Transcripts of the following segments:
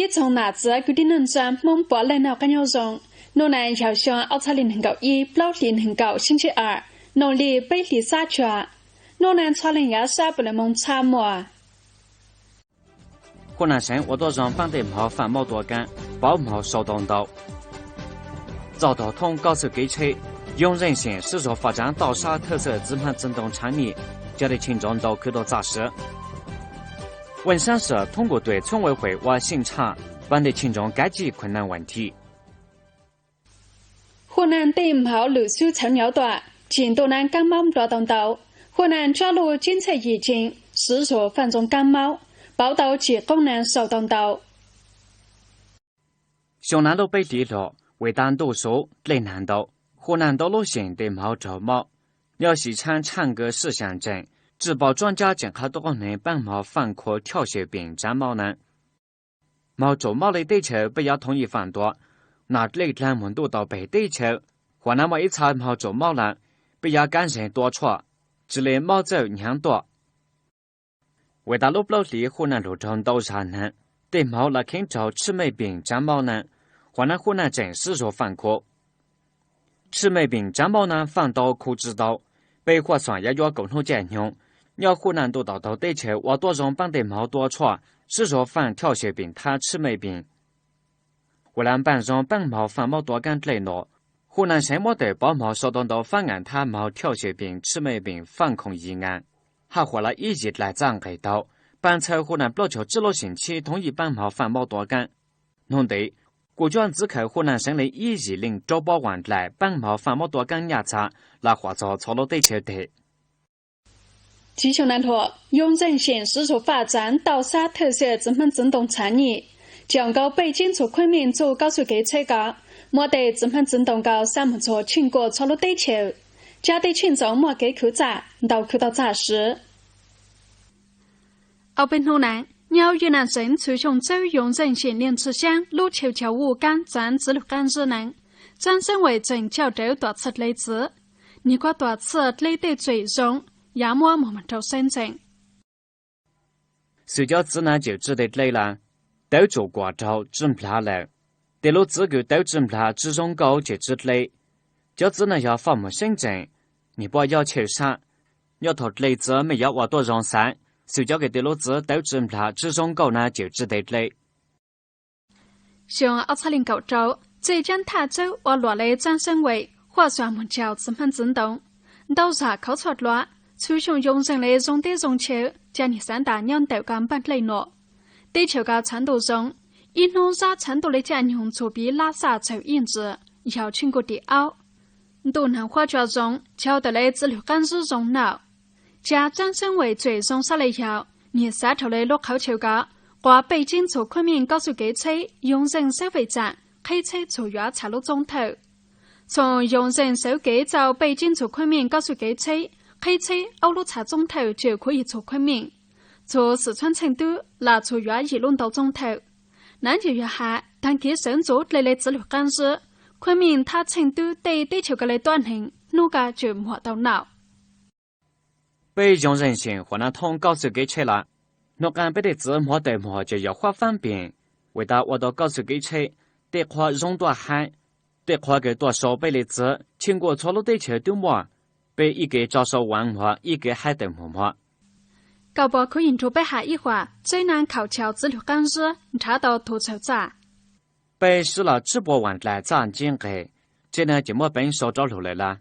Ib tsoom nam txiv kwv tij neej tsa Hmoob puav leej noj qab nyob zoo. Nub nua yog xyoo ob txhiab leej nees nkaum ib, plaub hlis nees nkaum, sib ntsib ar, noog li peb hlis xab tshua. Nub nua txhua leej yav sab puav leej moog txhab muaj. Khu Naj Seev ua tuab zoo paab tej mov faam mauj tua kaab, pauv mov sau tau ntau. Txog thaum thoob kaub xwm kev tsheb, Yoov Zeej Xyeem sib zog faj tsaav tauj sab thawj xwm txiv hmab txiv ntoo tshaav nyij, cov dej tshee ntsoov ntau khwv tau txaj sib. Vaj Saab Sawm thoob kuas tuam txhoob ua huam ua xyeej tshaj, paab dej tshee ntsoov kav tsij khuam naaj vam thim. Khu Naj tej mov lwm xub txhawv nyauv tuaj, tsim ntuj nab kaab maub nplua tau ntau. Khu Naj tsob luj tsib ntxhiaj yim ceev, sib zog faj ntxoov kaab maub, pauv tau tsim qoob naj sau tau ntau. Xyoo naj lub peb hlis los, vim tas ntuj suv dlej nag ntau, khu Naj ntau lub xyeem tej mov raug maub. Nyob sim tshaaj tshaj nkawd sij xyaam tseem, tsi paub tsob ncab tseem qha tuaj qoob hneev paab mov faaj khua thiauj xyawm peem tsaav maub naj. Mov tsuam maub le teb chaws peb yuav thoov yim faam ntua, nam dlej dlaag moog ntuj tau peg teb chaws, huam naj muaj ib txha mov tsuam maub lawm, peb yuav kaab zeeg tua tshuaj, tsi le maub txawj hnyav tuaj. Vim tas lub plaub hlis khu Naj lug raug ntau zag nag, tej mov lam kheev raug tshwj mej peem tsaav maub naj, huam naj khu Naj tseem sib zog faaj khua. Tshwj mej peem tsaav maub naj faaj tau khu tsi tau, peb huaj xuam yuav yuav kaum nub caij nyoog, nyob khu Naj ntuj tau taug teb chaws ua tuab zoo paab tej mov tua tshuaj, sib zog faaj thiauj xyawm peem thab tshwj mej peem. Huam lam npaaj zoo paab mov faaj maub tua kaab dlej nuav, khu Naj Seev muab tawm pauv mov sau tau ntau faab ngaam thab mov thiauj xyawm peem tshwj mej peem faaj khoom yim ngaam, hab huam lam ib yim dlaim txaj nqes tau, paab txhawb khu Naj plaub caug tsib lub xyeem tsheb thoov yim paab mov faaj maub tua kaab. Nub ntev, kuj cov ntxiv khawm khu Naj Seev le ib yim leej rau pab vaam dlaim paab mov faaj maub tua kaab nyaj txha, lam huam txog txhua lub teb chaws teg. Tsiv xyoo naj lug, Yoov Zeej Xyeem sib zog faj tsaav tauj sab thawj xwm txiv hmab txiv ntoo tshaav nyij, coj nkaus pej ceeb txhua khuab meej txuj kaub xwm kev tsheb ko, muab tej txiv hmab txiv ntoo ko xa moog txug tsheej kuaj txhua lub teb chaws, cov dej tshej ntxoov muaj kev khwv txaj, ntau khwv tau txaj sib. Ob peb nub naj, nyob Yuj Naj Seev txhua xyoo txawb Yoov Zeej Xyeem niaj txhua xyaab lub chaw chaw vuj kaab txaav txiv lwg qaab zib naj, Tsaab Xeeb Veem tseem coj rawv tuam txhij dle txiv, nwg kuj tuam txhij dle tej tseem zoo, yav muab moog moog rau saib ntseeg. Xwm cov txiv naj tseem tsi dle lawm, tawv tsum kuam rau tsi nplaag lawm. Tej lub txiv kws tawv tsi nplaag tsi zoo nkauj tseem tsi dle. Cov txiv naj yog faj moog saib ntseeg, nwg puab yuav cheb sab. Nyob thaum dle txiv mej yuav ua tuab zoo xaav, xwm cov kws tej lub txiv tawv tsi nplaag tsi zoo nkauj naj tseem tsi dle. Xyoo ob txhab leej kaum rau, txij caab thaj txawb ua luam le Tsaab Xeeb Veem huaj xuas moog caum txiv hmab txiv ntoo, ntau zag khauv txhua dluav, txhua xyoo yoo zeeg le zoo teb zoo chaw, ca nim xaav tas nyob ntawm ko npaaj dlej nuav. Teb chaws ko txhaav ntuj zoo, ib nub zab txhaav ntuj le caaj nyoog txhua piv lab xaj txawg ib ntsis, yog tsheej kuaj tim aub. Ntuj nag huab cua zoo, chaw tawm le txiv lwg qaab zib zoo noj. Ca Tsaab Xeeb Veem tseem zoo sab le yog, nim xaav dhau le lub qhov chaw ko, quas pej ceeb txhua khuab meej kaub xwm kev tsheb, yoo zeeg xeeb fej txam, qheb tsheb txhua yuav txha lub txoob thawj. Txhua yoo zeeg xeeb kev txauj pej ceeb txhua khuab meej kaub xwm kev tsheb, qheb tsheb aub lub txha txoob thawj tseem khuv yig txhua khuab meej. Txhua xwm txhuab txheej tub lam txhua yuav yim lub ntau txoob thawj. Naav nce yuav has taag kev sawv ntxuv dle le txiv lwg qaab zib, khuab meej thab txheej tub tej teb chaws ko le tuab neeg, nub ko tseem muam tau noj. Peb yoo zeeg xyeem huam naj thoob kaub xwm kev tsheb lawm. Nub qaab peb tej txiv hmuab tawm muag tseem yog huab faab peem, vim tas ua tau kaub xwm kev tsheb, tej qhua zoo tuaj haib, tej qhua kws tuaj sau peb le txiv tsheej kuaj txhua lub teb chaws tub muaj, peb ib ke tso sau vaav muag ib ke haib tawm muag muag. Koj puas khuv yig nrug peb has ib huam txeb naj khaum chaw txiv lwg qaab zib nrhav tau tug txhawj txaj? Peb sib los tsib puas vaam dlaim txaj ntsib nqes, tsev naj tseem muab peev sau rov lug lawm lawm.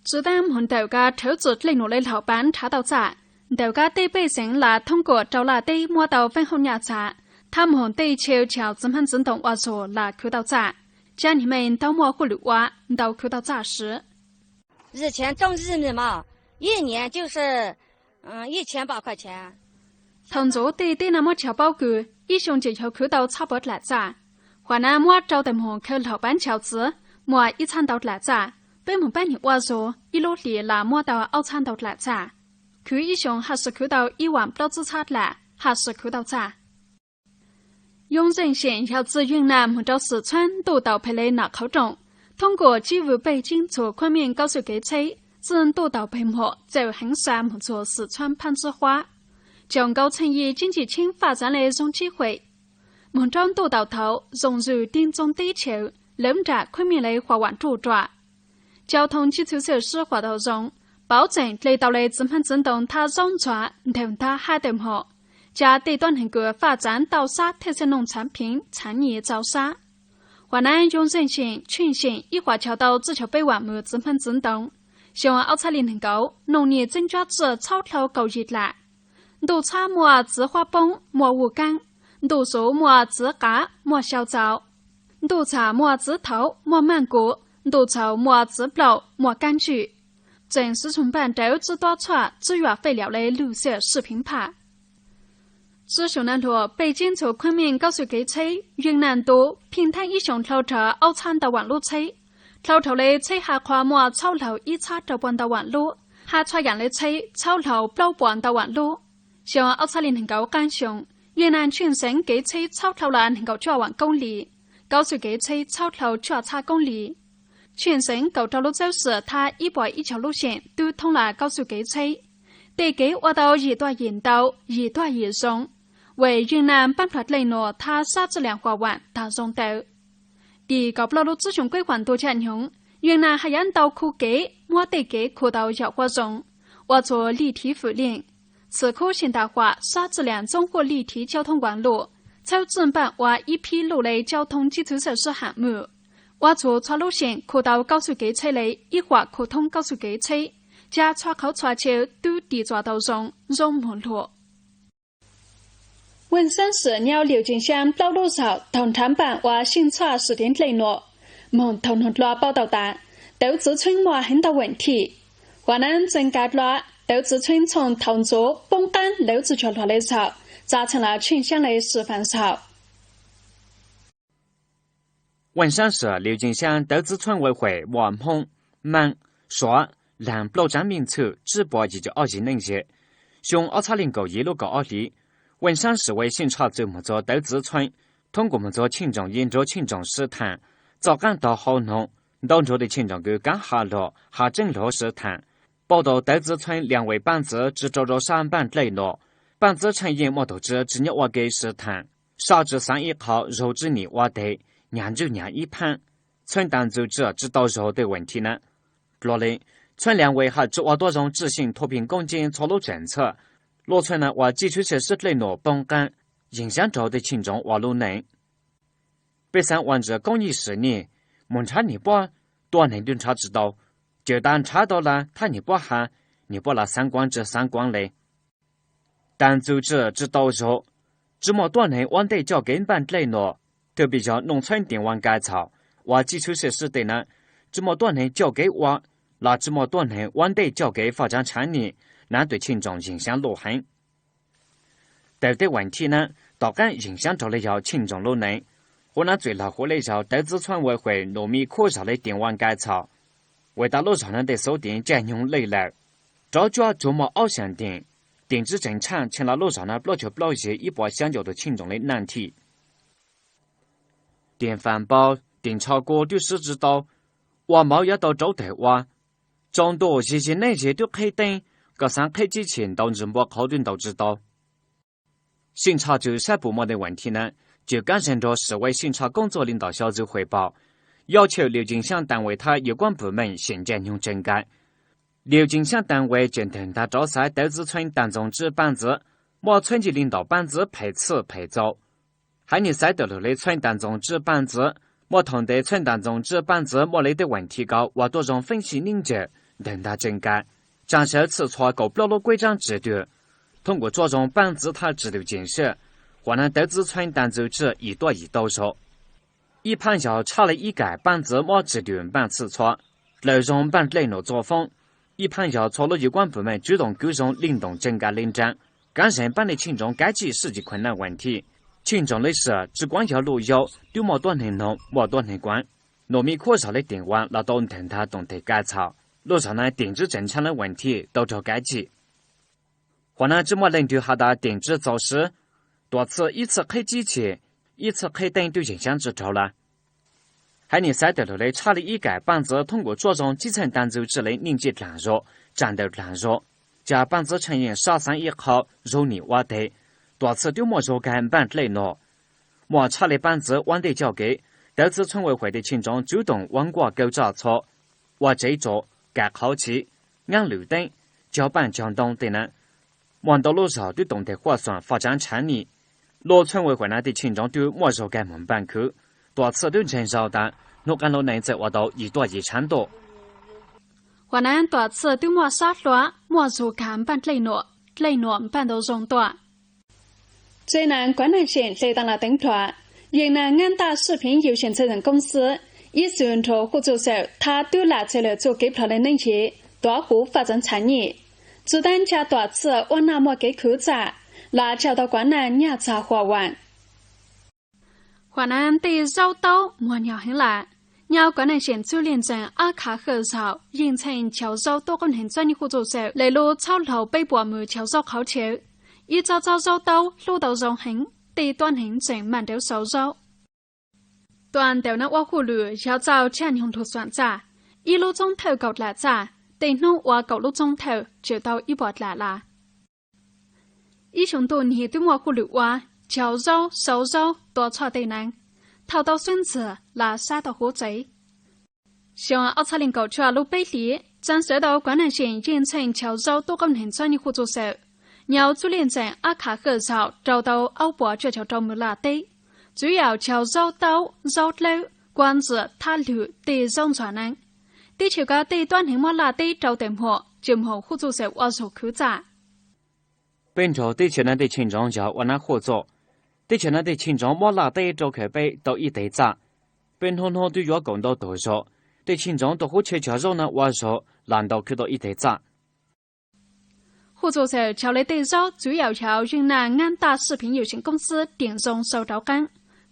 Tsi taab moog ntawm ko rhawv txim dlej num le laug pav nrhav tau txaj, ntawm ko tej pej xeem lam thoob kuam rau laj teb muab tau feeb hauj nyaj txha, thab moog tej chaw chaw txiv hmab txiv ntoo ua zug lam khwv tau txaj. Ca nim meej ntau muaj hauj lwm ua, ntau khwv tau txaj sib. 以前种玉米嘛，一年就是，嗯，一千把块钱。 Thaus ntxuv tej teb naj muab cog paub kws ib xyoo tseem yog khwv tau txhab puas dlaim txaj. Huam naj muab rau tawm moog khaws laug pav nchaus txiv, muaj ib txhab ntau dlaim txaj. Peb moog pab nwg ua zug, ib lub hlis lam muab tau aub txhab ntau dlaim txaj. Khwv ib xyoo haj sib khwv tau ib vaam plaub tsib txhab dlaim, haj sib khwv tau txaj. Yoo zeej xyeem yog txij yeej naj moog rau xwm txhuab ntuj tau phem le nam qhauv rooj, thoob kuam tsib vwm pej ceeb txhua khuab meej kaub xwm kev tsheb, txij ntuj tau phem muam txawm heev sa moog txug xwm txhuab phaab tsib huab. Caum nkaus txheej yim ceeb tsheej faj xaav le zoo tsib huem. Moog rau ntuj tau thaum, zoom zwm tig ntxoo teb chaws, lawv nram khuab miaj le huam vam ruj ruam. Cau thoo tsib txhwv xwb huam tau zoo, pauv tseem dle tau le txiv hmab txiv ntoo thaj zaub ntxhuav ntawg ntag hab tawm hmo, ca tej tuab neeg kws faj txav tau xab thej xeej noog txhav pheev txhav nyim txaus sab. Huam nab yoo zeej seem tsheej seem ib huam cau tau tsib caug peb vam mws txiv hmab txiv ntoo. Xyoo ob txhab li neeg nkaum, noog nyim txeeb tsob txwj txhaub dlhau kaum yim dlaim. Ntuj txhab muaj txiv huab poob, muaj vuj kaab. Ntuj xuv muaj txiv qav, muaj xyau txaus. Ntuj txham muaj txiv thaum, muaj maaj kuv. Ntuj txhaum muaj txiv plaum, muaj kaab ntswj. Tseem siv txug npaaj rawv tsib tuab txhuaj, tsib yuam fej liam le lug xwm sib pheev phaj. Tsib xyoo naj hluas, pej tsib ntxhua khuab meej kaub xwm kev tsheb, yeej naj ntu, pheej theej ib xyoo dlhau rhuv aub txhab ntau vam lub tsheb. Dlhau rhuv le tsheb ha qhua muaj txhaub dlhau ib txhab rau pua ntau vam lub, ha txhua yaam le tsheb txhaub dlhau plaub pua ntau vam lub. Xyoo ob txhab li neeg nkaum qaab xyoo, yeej naj tsheej xeev kev tsheb txhaub dlhau lug neeg nkaum cuaj vam koob lis, kaub xwm kev tsheb txhaub dlhau cuaj txhab koob lis. Tsheej xeev kaum rau lub txawb xwm thab ib pua ib caug lub xyeem tub thoob lug kaub xwm kev tsheb. Tej kev ua tau yim tuaj yim ntau, yim tuaj yim zoo. Vim yeej naj paab pluag dlej nuav thab sab txwj liam huam vam taag zoo tawm. Tim kaum plaub lub tsib xyoo kuj huam ntu caj nyoog, yeej naj haj yam ntau khu kev muab tej kev khu tau yam huam zoo, ua txhua lim thiv fwm leej. Txhim khub xyeem tag huam sab txwj liam ntxoob huaj lim thiv cau thoob vaam lug, txhawb txwj npaaj ua ib phib luj le cau thoob tsib txhwv xwm sib ham mws. Ua txhua txhua lub xyeem khu tau kaub xwm kev tsheb le ib huam khu thoob kaub xwm kev tsheb, ca txhua qhauv txhua chaw tub dim txuas tau zoo, zoo moog luag. Vaj xaab sim nyau Liu Ceej Xyaa plaub lub zaug taug nrhav npaaj ua xyeej txhoj sim teev dlej nuav, moog taug noog dlua paub tau tas, tawv txwv txheeb muaj heev ntau veem thim. Huam nab txeem kav dlua, tawv txwv txheeb txhooj thaus ntxuv poob qaab lawv txuj cuag luag le zaug, txav txheej lug tsheej xyaab le sim faam zaug. Vaj xaab sim Liu Ceej Xyaa tawv txwv txheeb ua huam muaj Hmoob, Maab, Suav, Laag plaub tsaav meej txhwm tsib puas yim caum ob yim neej yim. Xyoo ob txhab li kaum yim lub kaum ob hli, vaj xaab sim ua xyeej tshoj txwm moog txug tawv txwv txheeb, thoob kuas moog txug tsheej tsoom yeej nrug tsheej tsoom sib thaam, txoj qaab tog hauv noog, ntau nrug tej tsheej tsoom kws kaav has lug has tseeb lug sib thaam, pauj tau tawv txwv txheeb lias ua paab txwv tsi rau rau sab npaaj dlej nuav. Paab txwv tsheej yeej muaj tug tsi tsi nyob ua ke sib thaam, sab tsi xaav ib qho, zaug tsi nim ua teg, nyag ntswj nyag ib phaab. Txheeb taag ntxwv tsi tsi tau zaug tej veem thim na. Dlua le, txheeb lias ua has tsi ua tuab zoo tsi xyeej thuj pheej koob ceeb txhua lub tseem txhaj. Lub txheeb na ua tsij tshwj xyam sib dlej nuav poob qaab, yeej xyaab nrug tej tsheej tsoom ua lub neej. Peb xaav ua ntsis koob nyij sim nyij, moog nrhav nwg puab, tuab neeg nrhav tsi tau. Cawm tas nrhav tau lawm thab nwg puab has, nwg puab lug xaav kuav tsi xaav kuav le. Taag ntxwv tsi tsi tau zaug, tsi muaj tuab neeg ua ntej coj kev npaaj dlej nuav, twb pib yog noog txheeb teev ua nkaij txhaum, ua tsij tshwj xyam sib tej na, tsi muaj tuab neeg coj kev ua, los tsi muaj tuab neeg ua ntej coj kev faj tsaa tshaav nim, naav tug tsheej tsoom yeej xyaab luj heev. Tawm tej veem thim na, tom qaab yeej xyaab nrug le yog tsheej tsoom lub neej. Huv naav txwm lug huv le yog tawv txwv txheeb ua huam num mi khuab zog le teev ua nkaij txhaum. Vim tas lub zog naav tej xuv teev caj nyoog lwj lawm, rov cuab tsuag muaj aub xyaa teev, teev tswv tseem tshaaj tshee lug lub zog naav plaub caug plaub yim ib puas xyaa caum tug tsheej tsoom le naj thim. Teev faj npau, teev tsho kuv twb sib tsi tau, ua mauv yuav tau rauv taws ua. Tsaus ntuj yig yig neeb yig twb qheb teeb, koj xaav qheb tsib chim ntaus ntsis npua qhauv twb ntaus tsi tau. Xyeej tshaj txwm saib puas muaj tej veem thim na, cawm kaab zeeg nrug sim ua xyeej tshaj koob txuj le ntawm xyov txwv huam paum, yog chaw Liu Ceej Xyaab taag ua thab yuav kuab npws meej xyeem ncaaj nyoog tseem nkaim. Liu Ceej Xyaab taag ua tseem tawg ntag rov xaiv tawv txwv txheeb taag ntxoov tswb paab txwv, muaj txheeb ci le ntawm paab txwv phem txhij phem txaus. Haiv Nyiaj xaiv tawm lug le txheeb taag ntxoov tswb paab txwv, muaj thaus ntev txheeb taag ntxoov tswb paab txwv muaj le tej veem thim ko ua tuab zoo feeb sim neeb ntsev, ntawg ntag tseem nkaim. Tsaam sawv txhij txhua kaum plaub lub kuab tsaab tsi dwm, thoob kuas tsuab zoo paab txwv thab tsi dwm ceev sij, huam naav tawv txwv txheeb taag ntxwv tsi yim tuaj yim tau zaug. Ib phaab yog tshaj le ib kaim paab txwv muab tsi dwm npaaj txhij txhua, dlawg zoo npaaj dlej num txua foob. Ib phaab yog txhua lub yuav kuab npws meej tswv doom kwv zoo le ntoom tseem nkaim le nraag, kaab zeeg paab le tsheej tsoom kav tsij sib ci khuam naj veem thim. Tsheej tsoom le sim tsi kuaam yog luj yau twb muaj tuab neeg noog muaj tuab neeg kuaam. Num mi khuab zog le teev ua los tau ntawg ntag toom teg kaij txhaum, lub zog naav teev tswv tseem tshaaj le veem thim tau raug kav tsij. Huam naav tsi muaj leej twg has tas teev tswv txaus siv, tuam txhij ib txhij qheb tsib chim, ib txhij qheb teeb twb yeej xyaab tsi raug lawm. Haiv Nyiaj xaiv tawm lug le tshaj le ib kaim paab txwv thoob kuas tsuab zoo tsib txheej taag ntxwv tsi le neej tsi dlaag zug, tsaam ntawm dlaag zug, ca paab txwv tsheej yeej sab xaav ib qho, zaug nim ua teg, tuam txhij twb muaj zaug kag npaaj dlej num. Muaj tshaj li pab ntxwv ua ntej coj kev, tawv txwv txhoj ua huam tej tshee ntsoov tswv toom ua nkuaj kaw tsaj txho, ua tsev tso, kav qhov tshis, nyaab lwm teeb, cog paaj cog ntoo tej na. Muaj ntau lub zog twb toom tes huaj xoom faj tsaav tshaav nij. Lub txhoj ua huam na tej tshee ntsoov twb muaj zog kag moog npaaj khwv, tuam txhij twb ntseeg zog tas nub qaab lub neej txawj ua tau yim tuaj yim tshaav ntuj. Huam Nam tuam txhij twb muaj sab hlua, muaj zug kag npaaj dlej nuam, dlej nuam npaaj ntau zoo tuaj. Tsev neeg kuav neeg seem hle tau las teev pluag, yeej naj ngaab taj sij phiv yum seem txhaj zeem koob xwb, ib xwm nrug huj txuj xawm thab tub lam txhaj lawm txuj kev plhov le neej yim, tuav huv faj txaav tshaav nij. Tsi taab ntsha tuam txhij ua naj muaj kev khwv txaj, lam tsa tau kuav neeg nyaj txag huam vaam. Huam Nam tej zaub taub muag nyog heev lam, nyob kuav neeg seem txuj liaj ntxeem ab khav hawj zaum yeej txheej chaw zaub tuab qub neeg txob nyuj huj txuj xawm le lub txhab laug peb puas mws chaw zaub qhauv chaw. Ib txob txob zaub taub hlub tau zoo heev, tej tuab neeg tseem maam nrawv sau zaub. Tuam ntawm naj ua huj lwm yog txaus tshaj nyoog lug xuam txaj, ib lub txoob thawj kaum dlaim txaj, tej hnub ua kaum lub txoob thawj tseem tau ib puas dlaim las. Ib xyoo ntuj nig twb muaj huj lwm ua, chaw zaub, sau zaub, tua txhoj tej neeg, thauj tau xub ntxwg, lam sab tau huv txev. Xyoo ob txhab leej kaum cuaj lub peb hlis, tsaa sawv tau kuav neeg seem yeej txheej chaw zaub tuab qub neeg txob nyuj huj txuj xawm, nyob txuj liaj ntxeem ab khav hawj zaum rau tau aub puas cuaj caum rau mws laj teb, txwv yaum chaw zaub taub, zaub dlawb, kuav ntxwm thab lwm tej zaub ntxuag neeb. Teb chaws ko tej tuab neeg muab laj teb rau tes muag, tseem moog huj txuj xawm ua zug khwv txaj. Peb nrug teb chaws naj tej tshee ntsoov yog ua nab huj txuj. Teb chaws naj tej tshee ntsoov muab laj teb rau khaws peb tau ib teg txaj. Peb hnub hnub twb yuav kaum ntau tug zog, tej tshee ntsoov tau huv chaw cog zaub naj ua zog lam ntau khwv tau ib teg txaj. Huj txuj xawm chaw le tej zaub txwv yaum yog yeej naj ngaab taj sij phiv yum seem koob xwb tiam zoo sau rauv qaab,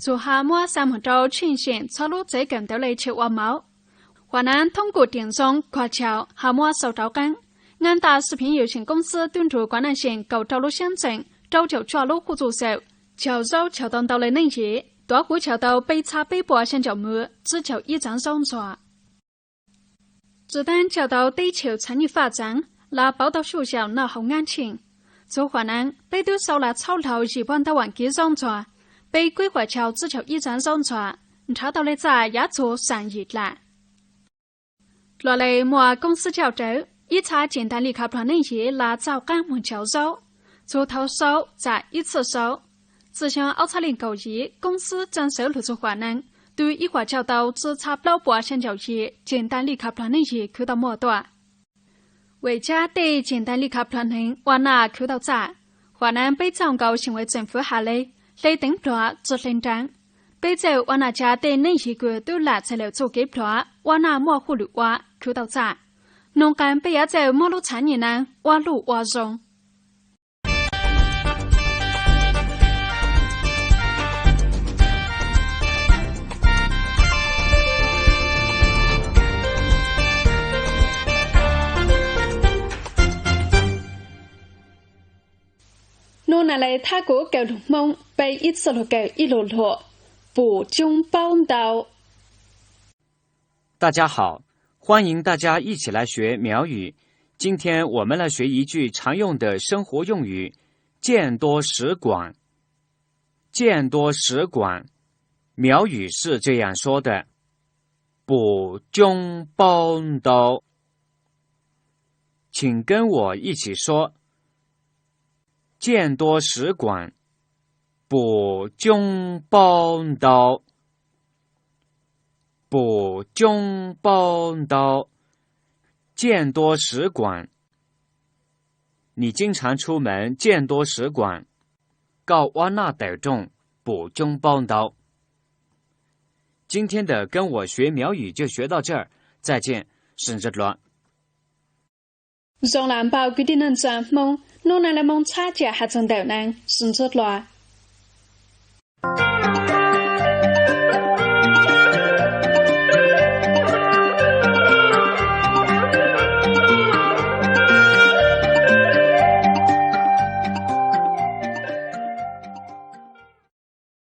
txug has muab xa moog rau tsheej seem txhua lub txawv kawm ntawv le chaw ua mauv. Huam Nam thoob kuj tiam zoo kog chaw has muab sau rauv qaab, ngaab taj sij phiv yum seem koob xwb tub nrug kuav neeg seem kaum rau lub sab ntxeem rau caum cuaj lub huj txuj xawm, chaw zaub chaw tau ntau le neej yim, tuav huv chaw tau peb txhab peb puas xyaa caum mws tsib caug ib txaav zaub ntxuag. Tsi taab tsa tau teb chaws txhaav nyij faj txaav, lam pauv tau suj yaum noj haus ngaab tsheej. Txug Huam Nam peb twb sau las txhab laug yim puag ntau vaam kev zaub ntxuag, peb kuj huam chaw tsib caug ib txaav zaub ntxuag, nrhav tau le txaj yav txug xaam yim dlaim. Dlua le muaj koob xwb cauj rawv, ib txha ceem tas li khav pluag neej yim lam txaus qaab moog chaw zaub. Txug thaus sau txam ib txhij sau, txij xyoo ob txhab leej kaum yim koob xwb tsaa sawv lug txug Huam Nam, tub ib huam cauj tau tsib txha plaub puas xyaa caum yim ceem tas li khav pluag neej yim khwv tau muaj tuaj. Vim tsa tej ceem tas li khav pluag neeg ua naj khwv tau txaj, Huam Nam peb txaus nkaus xyeem vais txeem fwv has le, hle teev pluag tsi hle nraav. Peb txawj ua naj tsa tej neej yim kws tub lam txhaj lawm txuj kev pluag ua naj muaj huj lwm ua khwv tau txaj. Nub qaab peb yuav txawj muab lub txhaav nyij naj ua luj ua zoo. Nub naj le thab kuv kawm lug Moob, peb ib txhij lug kawm ib lu lug, pum coob paub ntau. 大家好，欢迎大家一起来学苗语。今天我们来学一句常用的生活用语：见多识广。见多识广，苗语是这样说的：Pum coob paub ntau。请跟我一起说：见多识广，pum coob paub ntau。 Pum coob paub ntau, 见多识广。你经常出门，见多识广。 Koj ua naj tawm rooj, pum coob paub ntau. 今天的跟我学苗语就学到这儿，再见，sib ntsib dlua. Zoo lam npau kwv tij neej tsa Hmoob, nub naj le moog txhab ca has txug ntawm naj, sib ntsib dlua.